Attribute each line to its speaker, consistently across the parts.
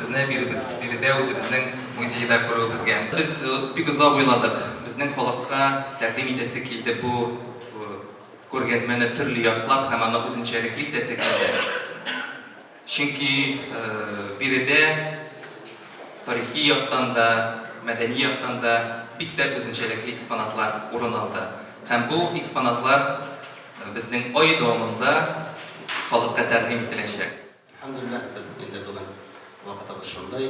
Speaker 1: сезне биредә үзебезнең музейда күрүебезгә. Без бик озак уйладык. Безнең халыкка тәкъдим итәсе килде бу күргәзмәне төрле яклап һәм аны үзенчәлекле итәсе килде. Чөнки биредә тарихи яктан да, мәдәни яктан да бик тә үзенчәлекле экспонатлар урын алды. Һәм бу экспонатлар безнең ай дәвамында халыкка тәкъдим ителәчәк.
Speaker 2: Әлхәмдүлилләһ, без инде бүген вакытыбыз шундый,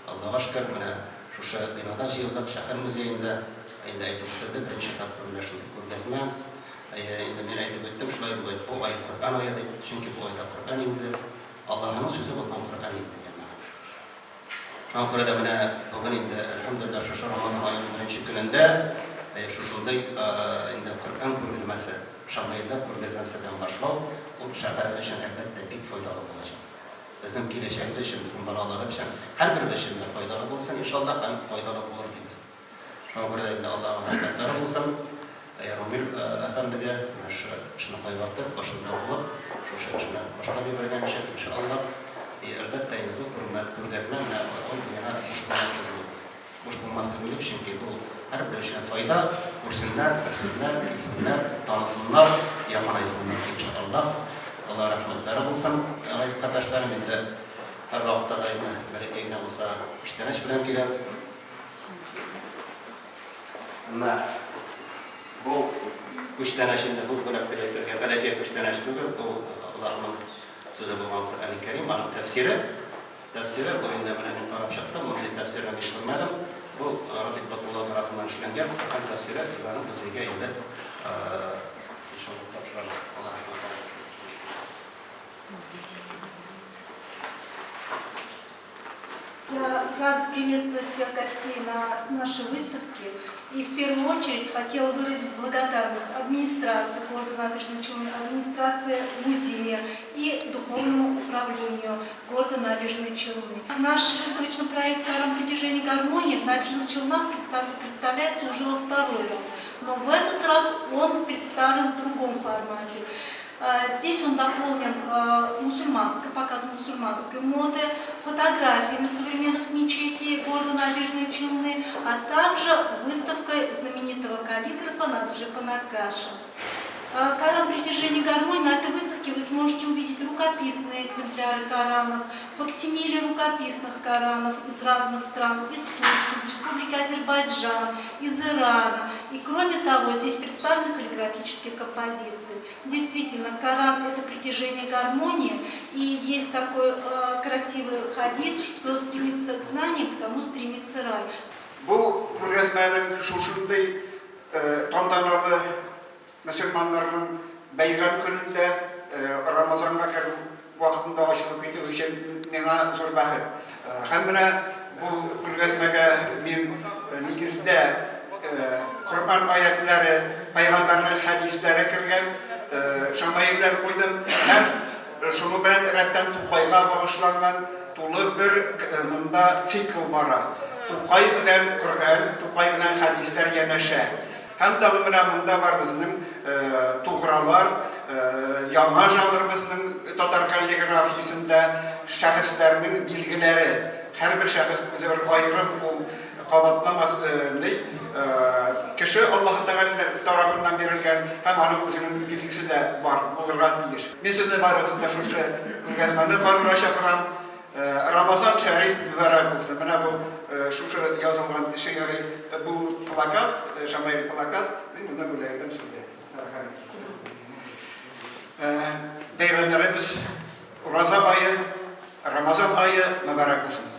Speaker 2: Аллага шөкер, менә шушы бинада җыелдык, шәһәр музеенда, инде әйтеп үтелде, беренче тапкыр менә шундый күргәзмә. Әйе, инде мин әйтеп үттем, шулай бүген бу ай Коръән ае дип, чөнки бу айда Коръән иңде, Аллаһының сүзе булган Коръән иңде, җәмәгать. Шуңа күрә дә менә бүген инде, әлхәмдүлилләһ, шушы Рамазан аеның беренче көнендә, әйе, шушындый инде Коръән күргәзмәсе, шамаилләр күргәзмәсе белән башлау, ул шәһәребез өчен, әлбәттә, бик файдалы булачак. Безнең киләчәгебез өчен, безнең балаларыбыз өчен, һәрберебез өчен дә файдалы булсын, иншаллаһ, һәм файдалы булыр дибез. Шуңа күрә дә инде Аллаһның рәхмәтләре булсын Рамил әфәндегә, менә шушы эшне кайгыртып, башында булып, шушы эшне башлап җибәргән өчен, иншаллаһ. И, әлбәттә инде, бу күрмә, күргәзмә менә ай буена буш булмас дип уйлыйбыз. Буш булмас дип уйлыйм, чөнки бу һәрбер өчен файда, күрсеннәр, белсеннәр, килсеннәр, танысыннар, якынайсыннар, иншаллаһ. Аллаһ рәхмәтләре булсын, газиз кардәшләрем, инде һәрвакытта да инде бәләкәй генә булса күчтәнәч белән киләбез. Әмма бу күчтәнәч инде, бу бүләк дип әйтергә бәләкәй күчтәнәч түгел, бу Аллаһның сүзе булган Коръәни Кәрим, аның тәфсире. Тәфсире, бу инде менә мин карап чыктым, мондый тәфсирне мин күрмәдем. Бу Рафик Батулла тарафыннан эшләнгән Коръән тәфсире, без аны музейга инде иншалла тапшырабыз. Аллаһ рәхмәте.
Speaker 3: Я рада приветствовать всех гостей на нашей выставке. И в первую очередь хотела выразить благодарность администрации города Набережных Челны, администрации музея и духовному управлению города Набережные Челны. Наш выставочный проект «Коран притяжения гармонии» в Набережных Челнах представляется уже во второй раз. Но в этот раз он представлен в другом формате. Здесь он дополнен мусульманской, показом мусульманской моды, фотографиями современных мечетей города Набережные Челны, а также выставкой знаменитого каллиграфа Наджипа Нагаша. Коран притяжения гармонии. На этой выставке вы сможете увидеть рукописные экземпляры Коранов, факсимили рукописных Коранов из разных стран, из Турции, из Республики Азербайджан, из Ирана. И кроме того, здесь представлены каллиграфические композиции. Действительно, Коран – это притяжение гармонии, и есть такой красивый хадис, что кто стремится к знаниям, к тому стремится рай.
Speaker 4: Бу күргәзмәнең шушындый тантаналы мөселманнарның бәйрәм көнендә Рамазанга керү вакытында ачылып китү өчен миңа зур бәхет. Һәм менә бу күргәзмәгә мин нигездә Коръән аятьләре, пәйгамбәрнең хәдисләре кергән шамаилләр куйдым һәм шуның белән рәттән Тукайга багышланган тулы бер монда цикл бара. Тукай белән Коръән, Тукай белән хәдисләр янәшә. Һәм тагын менә монда бар безнең тугралар, яңа жанр безнең татар каллиграфиясендә шәхесләрнең билгеләре. Һәрбер шәхес үзе бер аерым ул кабатламас ни кеше Аллаһы Тәгалә тарафыннан бирелгән һәм аның үзенең билгесе дә бар булырга тиеш. Мин сезне барыгызны да шушы күргәзмәне карарга чакырам. Рамазан шәриф мөбарәк булсын. Менә бу шушы язылган шигъри бу плакат, шамаил плакат, мин моны бүләк итәм сезгә. Рәхмәт. Бәйрәмнәребез Ураза ае, Рамазан ае мөбарәк булсын.